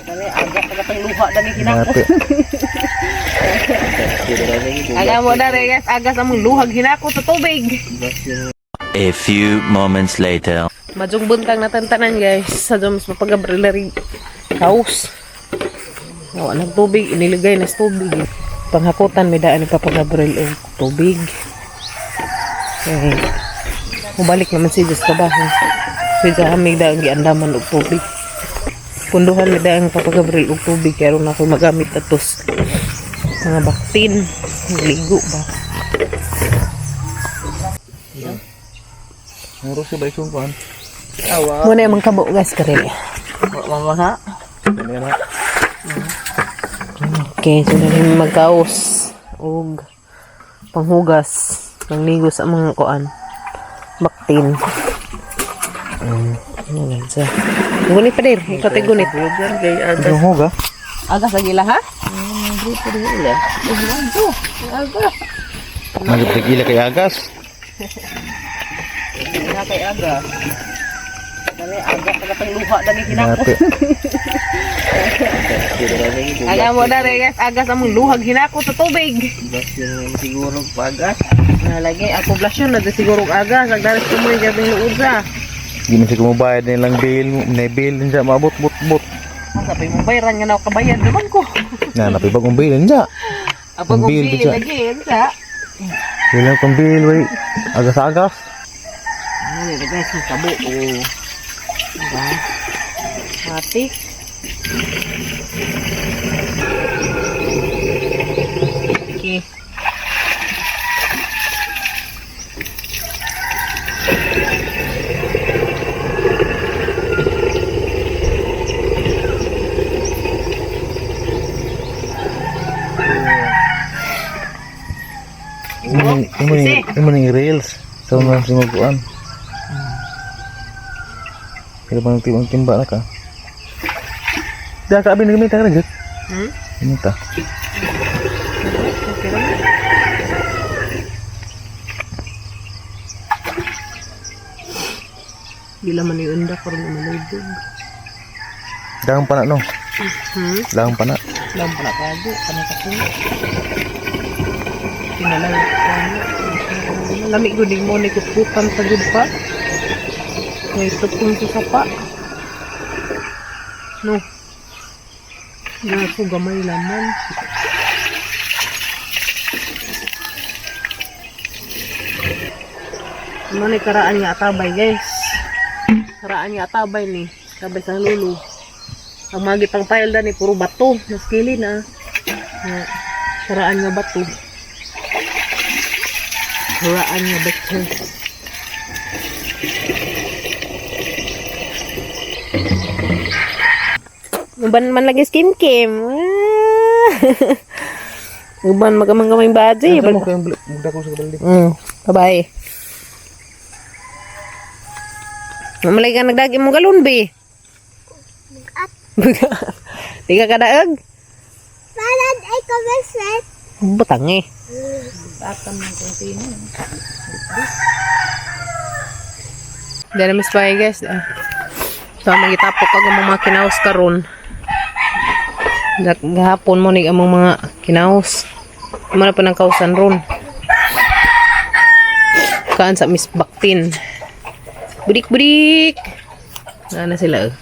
Dali, aga pa katang luha dali hinako. Dati. Aga mo dali guys, aga sa mong luhag hinako sa tubig. A few moments later. Madyong buntag na tantanan guys. Sa mas mapagabril kaus. Nawa ng tubig, iniligay na sa tubig. Panghakutan may daan ni Papa Gabriel og tubig. Okay. Mubalik naman si Diyos trabaho. Siya amig daan giandaman og tubig. Punduhan may daan Papa Gabriel og tubig kaya aron ako magamit atos mga baktin, ligo ba. Muro siya ba ikong kuan? Muna yung mga kabo guys karili. Mama ha? Ano na? Okay, so na rin magkaos og panghugas ng ligo sa mga kuan baktin. Ano lang siya. Gunit pa dir, ikaw tayo gunit. Yung huga? Aga sa gila ha? Nagpigila kay Agas. Nga kay aga. Dali aga pa katang luha dali hinako. Dati. Aga mo dali guys, aga sa mong luhag hinako sa tubig. Siguro pagas. Nalagi ang poblasyon na siguro aga sagdaris kumoy gabing luod sa. Hindi man siya kumubayad nilang bill. May bill din siya maabot bot bot. Sabi mo bayran nga na kabayad naman ko. Na napibag ang bill niya. Apag Ang bill, bill bitsa. lagi sa. Bill ang bill wey. Agas agas. Ano na guys, ang tabo oh. Diba? Matik. Okay. Imo ning reels. So man si maguan. Pero bang tibang timba na ka? Da ka abi nagmita ka rin. Hmm? Mita. Okay lang. Di laman yung unda karon nga malubog. Dahon pa na no. Hmm? Dahon pa na. Lang pala kago, kanang kasunod. Tinalang Lami gud mo ni kuputan sa gud pa. May tupong sa sapa. No. Naso gamay laman. Ano ni karaan nga atabay guys. Karaan nga atabay ni. Atabay sa lulo. Ang mga gipang pile ni puro bato. Naskili na. Nga, karaan nga bato. Karaan nga bato. Uban man lagi skim kim. Ah. Uban magamang gamay baji. Ano mo kayong mugda ko sa baldi. Bye-bye. Mamalay ka nagdagi mo galon, be. Bugat. Di ka kadaag? Parang ay kumaset. Butang eh. Dahil mas bagay guys. Ah. So, magitapok kag ang mga kinaos karon. Gahapon mo ni ang mga kinaos. Muna pa ng kausan ron. Kaan sa Miss Baktin. Budik budik. Nga na sila eh.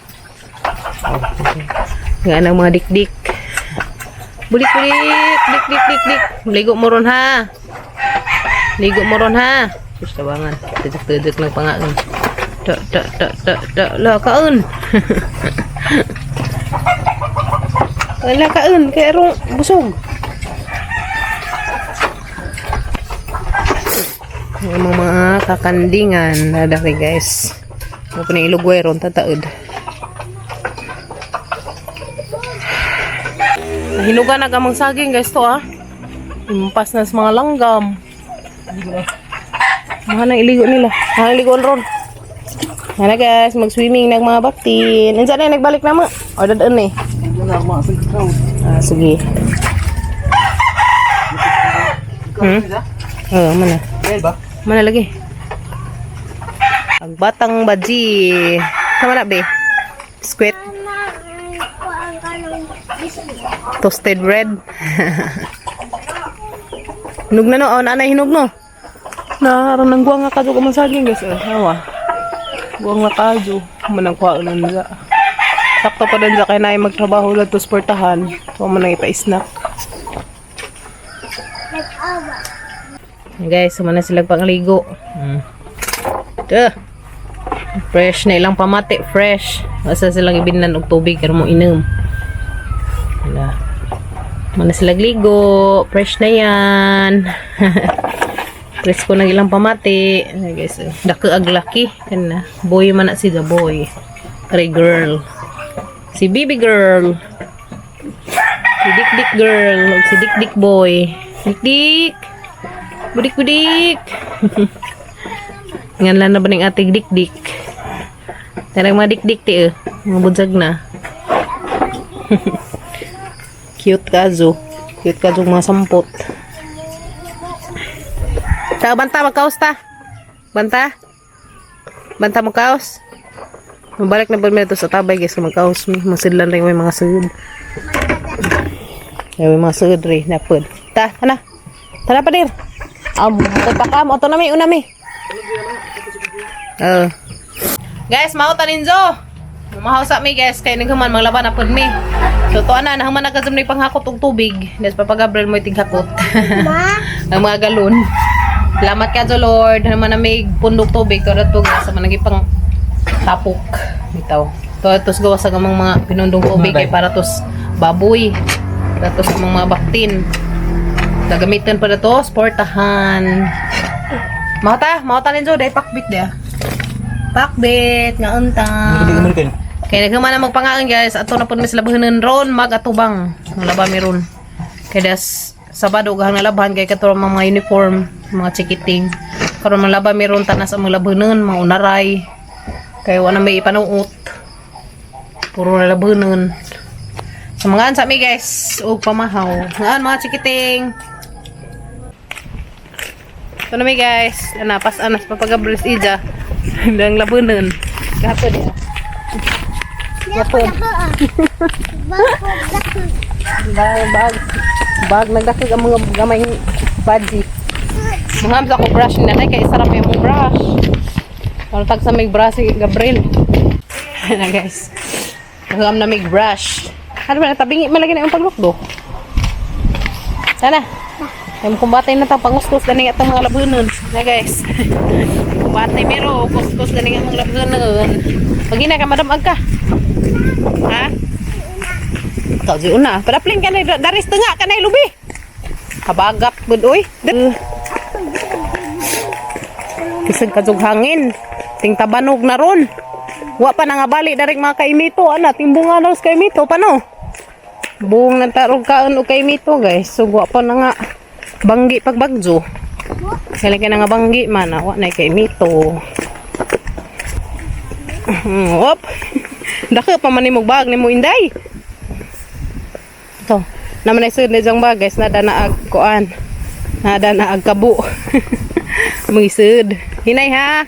Nga na ang mga dikdik. Bulik bulik, dik dik dik dik. Ligo mo ron ha. Ligo mo ron ha. Sus tabangan. Tedek-tedek lang pangaon. Tak tak tak tak tak lah kaon. Wala kaon kay arong busog. Ang mga kakandingan nadaki guys. Mo pa ning ilugway ron tataod. Nahinugan na gamang saging guys to ah. Impas na sa mga langgam. Mga nang iligo nila. Mga iligoan ron. Ano guys, mag-swimming ng mga baktin. Unsa na nagbalik na mo? O dadon eh. Ah, sige. Oo, mana. ba? Mana lagi. Ang batang baji. Sama na be. Biskwit. Ko ang Kanang biscuit. Toasted bread. Hinog na no, oh, nanay hinog no. Naarang nang guwang nga kadyo ka man saging guys. Oh, hawa. Guwang nga kadyo. Manang kuha nun nila. Sakto pa din sa kay na magtrabaho lang to sportahan. Huwag mo nang ipa-snack. Nag-awa. Guys, sumana sila pangligo. Duh. Fresh na ilang pamati, fresh. Basta silang ibinan og tubig karon mo inom. Wala. Mana sila ligo, fresh na yan. Presko na ilang pamati. Ay, guys, oh. Dako ag laki kana. Boy man na si the boy. Kare girl. Si baby girl. Si Dik Dik girl, ug si Dik Dik boy. Dik Dik. Budik budik. Ngan lang na ba ning ating dik dik? Tarang mga dik dik ti eh. Mga budsag na. Cute kazo. Cute kazo mga sampot. Ta banta magkaos ta. Banta. Banta magkaos. Mabalik na ba mi sa tabay guys magkaos mi. Masidlan rin may mga sud. Ay, may mga sud rin napod. Ta, ana. Tara pa dir. Amo, pa ka mo ato na mi una mi. Guys, mao taninzo. Mahaw sa mi guys kay naghuman maglaban na pud mi. So to ana nahuman na kazum ni panghakot og tubig. Des Papa Gabriel mo tighakot. Ma, Ang mga galon. Salamat ka Lord. Naman na may pundok tubig to to sa managi pang tapok bitaw. To tos gawa sa gamang mga pinundong tubig kay para tos baboy. Para tos amang mga baktin. Gagamitan pa na to, sportahan. Mauta, mauta ninyo, dahil pakbit dia. Pakbit, nga unta. American. Kaya naghuman na magpangaon guys, ato na po mi sila bahanan ron mag-atubang. Nalaba mi ron. Kaya das Sabado gahang nalabahan kay katong mga uniform, mga chikiting. Karon malaba mi ron tanas ang mga labanan, mga unaray. Kaya wala may ipanuot. Puro na labanan. So mga ansa mi guys, og pamahaw. Ngaan mga chikiting. Ito na mi guys, ana pas anas papagabris ija. Ndang labanan. Kato diya. dako dako ah. Bako dako. Bag, bag, bag, nagdakig ang mga gamay badji. Mga sa ko brush na kay sarap yung mong brush. Wala tag sa may brush si Gabriel. Na guys. Nagam na may brush. Ano ba natabingi malagi na yung paglukdo. Sana. Ay kumbate na ta panguskus gani atong mga labunon. Na guys. Kumbate mero kuskus gani ang mga labunon. Pagina ka madam agka. Ha? Ikaw di una. Padaplin ka na daris tunga ka na lubi. Kabagat bud oy. Kisag kadtong hangin. Ting tabanog na ron. Wa pa na nga bali darik mga kaimito ana timbunga na sa kaimito pano. Buong nang tarog kaon og kaimito guys. So wa pa na nga banggi pagbagyo. Kailan ka na nga banggi man ah, wa na kaimito. Op. Dako pa man nimo bag nimo inday. Ito. Naman ay sud na diyang bag guys nada na ag kuan. Nada na ag kabo. Mga. Hinay ha.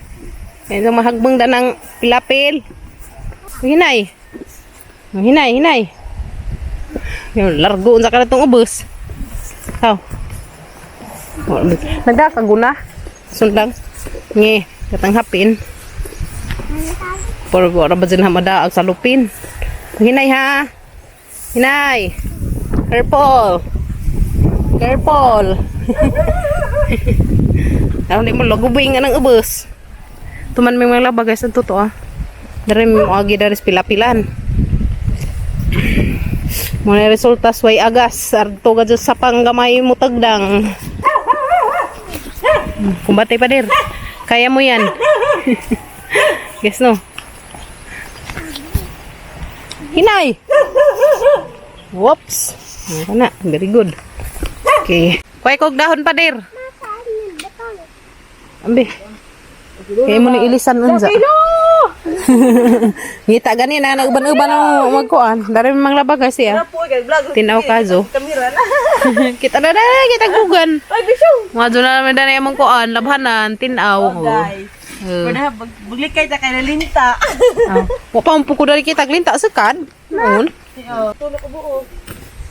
Yan sa mahagbang da ng pilapil. Hinay. Hinay, hinay. Yung largo unsa ka na tong ubos. Aw. Nagdakaguna. Sundang. Nge, katang hapin. Pero wala ba dyan hamada sa lupin. Hinay ha. Hinay. Careful. Careful. Ano di mo lagubing nga ng ubos. Tuman may mga laba guys, ang totoo ah. Dari mo agi dari sa pilapilan. Muna resulta sway agas arto ka sa panggamay mo tagdang. Kumbate pa dir. Kaya mo yan. Guess no. Hinay. Whoops. Ano na, very good. Okay. Kuhay kog dahon pa dir. Ambi. Kaya mo ni ilisan unsa. Ngita gani na nag-uban-uban ang magkuan. Dari mang laba kasi ah. Tinaw kazo. Kita na na kita gugan. Ay, bisyo! Mga doon na naman dani among kuan, labhanan, tinaw. Oh, guys. Oh. Pwede, baglikay ta kay nalinta. Wa pa mo dari kita glinta sekad. Noon.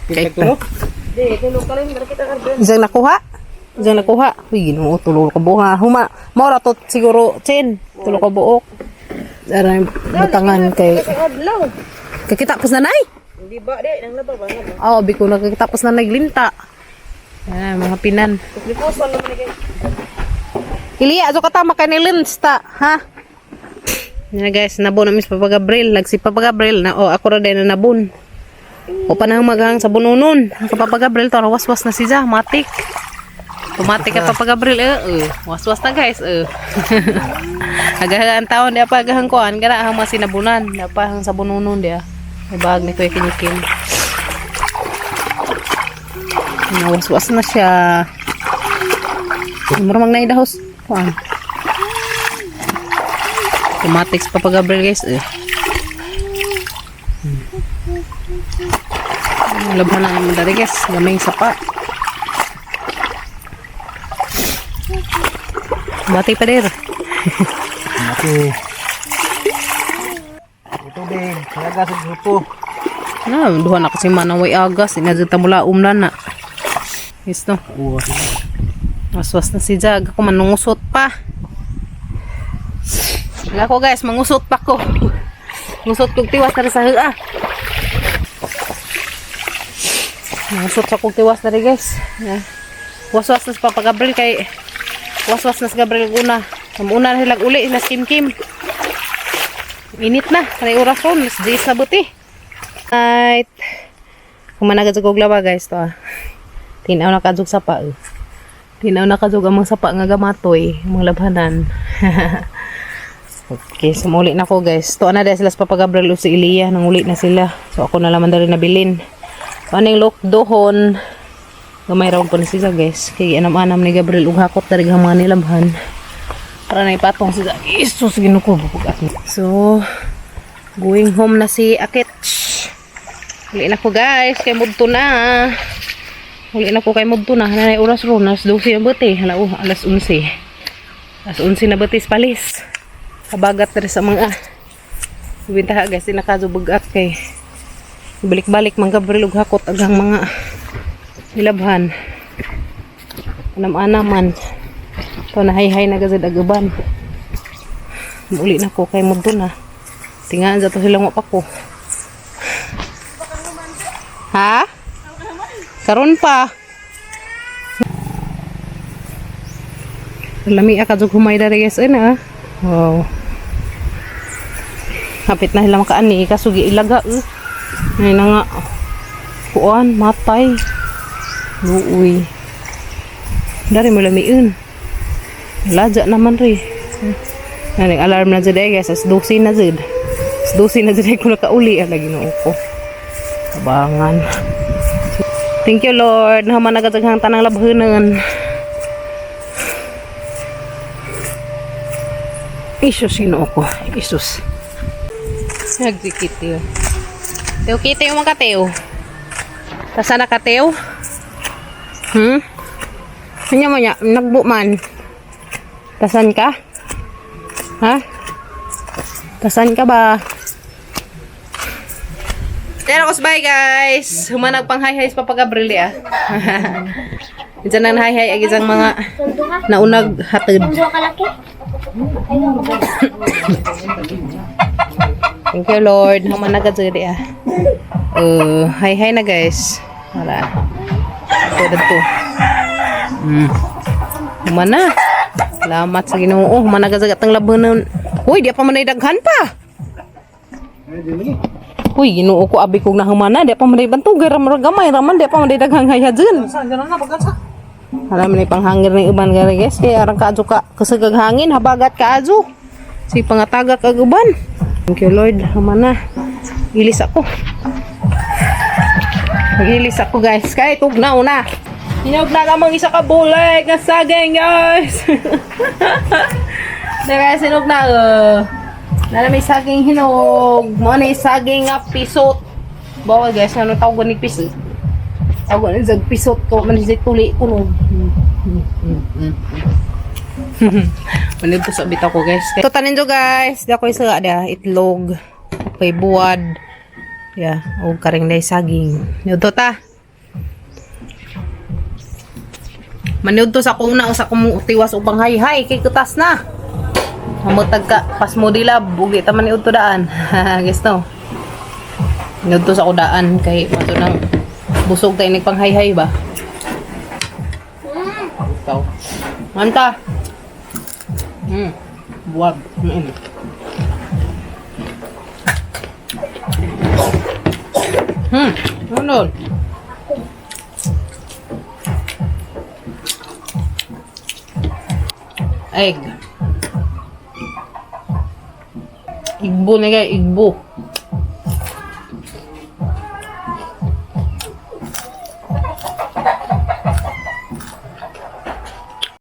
Kay Isang nakuha? Isang nakuha? Uy, Ginoo, tulo ka buok ha. Huma, maura to siguro, 10. Tulo ka buok. Aray, butangan kay. Kakitapos na nay? Hindi ba, di, nang laba ba? Oo, oh, biko nakakitapos na naglinta. Ayan, mga pinan. Lipusan naman ni Iliya, so katama ka ni Lins ta, ha? Yan na guys, nabon na Miss Papa Gabriel. Nagsi Papa Gabriel na, oh, ako ra din na nabon. O panahon maghang sa bununon. Ang Papa Gabriel, to, waswas na siya, matik. Tumatik ka Papa Gabriel, eh, eh. Waswas na guys, eh. Agahan taon, di pa agahan kuan, kana ang mga sinabunan, di pa ang sa bununon diya. May bag ni Kuya Kinikin. Nawaswas na siya. Murang naidahos. Kuan. Tumatik sa Papa Gabriel guys. Eh. Laban na naman dali guys. Gamay sapa. Bati pa der. Okay. Ito din, kaya sa grupo. Na, duha na kasi manang way agas. Inadto mula umlan na. Yes no. Oo. Waswas na si Jag. Ako manungusot pa. Wala ko guys, mangusot pa ko. Ngusot kog tiwas na rin sa hua. Mangusot sa kog tiwas na rin guys. Yeah. Waswas na si Papa Gabriel kay waswas na si Gabriel una. Una na sila uli, sila Kim Kim. Init na, kanay oras ron, alas 10 na buti. Night. Kumanagad sa kog lawa guys to ah. Tinaw na kadug sa pa. Eh. Tinaw na kadug ang mga sapa nga gamatoy, ang mga labhanan. Okay, sumuli na ko guys. To na dahil sila sa Papa Gabriel o si Elia, nanguli na sila. So ako na laman dali nabilin. So aning look dohon. Gamay raw po na sila guys. Kay anam-anam ni Gabriel ug hakot diri ang mga nilabhan. Para na ipatong sila. Isus Ginoo ko bubugat. So going home na si Akit. Uli na ko guys, kay mudto na. Uli na ko kay mudto na. Hanay oras ron, alas 12 na buti. Hala oh, alas 11. Alas 11 na buti palis. Kabagat na rin sa mga bintaha guys, sinakazubugat kay balik-balik mang Gabriel ug hakot agang mga nilabhan. Anam-anaman. To na hay-hay na gazad agaban. Uli na ko kay mudto na. Tingaan sa to silang pa ko. Ha? Karon pa. Lami ka jug humay diri guys eh na. Wow. Hapit na sila makaani kaso giilaga eh. Ay na nga. Kuan matay. Luoy. Dari mo lamiun. Ladya naman ri. Naning alarm na jud eh guys, alas 12 na jud. Alas 12 na jud eh, ko nakauli ang lagi Ginoo ko. Abangan. Thank you Lord. Naman nagadaghang tanang labhanan. Isus Ginoo ko. Isus. Nagdikit yun. Teo kita yung mga kateo. Tasa na kateo? Kanya mo niya, nagbuman. Tasan ka? Ha? Tasan ka ba? Pero ako bye guys. Humanag pang hi-hi sa Papa Gabriel ah. Diyan ang hi-hi ag isang mga naunag hatid. Ang kalaki. Thank you Lord. Humanag ka dyan ah. Hi hi na guys. Wala. Ito to. Humana. Salamat sa Ginoo. Humana ka sa gatang labanan. Uy, di pa man ay daghan pa. Uy, Ginoo ko abi kog nahumana, di pa man ay bantog ram gamay raman di pa man ay daghang hayadun. Alam ni panghangir ni uban gari guys, kaya arang kaadyo ka kasagag hangin habagat kaadyo. Si pangatagak ag uban. Thank you Lord, humana. Ilis ako. Mag-ilis ako guys. Kay tugnaw na. Hinog na kamang isa ka bulik na saging guys. Di guys, hinog na. Nana may saging hinog. Mo na yung saging nga pisot. Bawal guys, ano tawag ni pisot? Tawag ni zag pisot ko man si tuli ko no. Manid po sa bitaw ko guys. Ito tanin jo guys. Di ako isa da itlog. Okay, buwad. Yeah, o karing day saging. Niudto ta. Maniudto sa kuna sa kumutiwas upang hay-hay kay kutas na. Hamutag ka pasmo dilab ugi ta maniudto daan. Guess no. Niudto sa kudaan kay mato nang busog ta inig pang hay-hay ba. Ikaw. Manta. Buwag. Ano? Egg. Igbo na guys, igbo.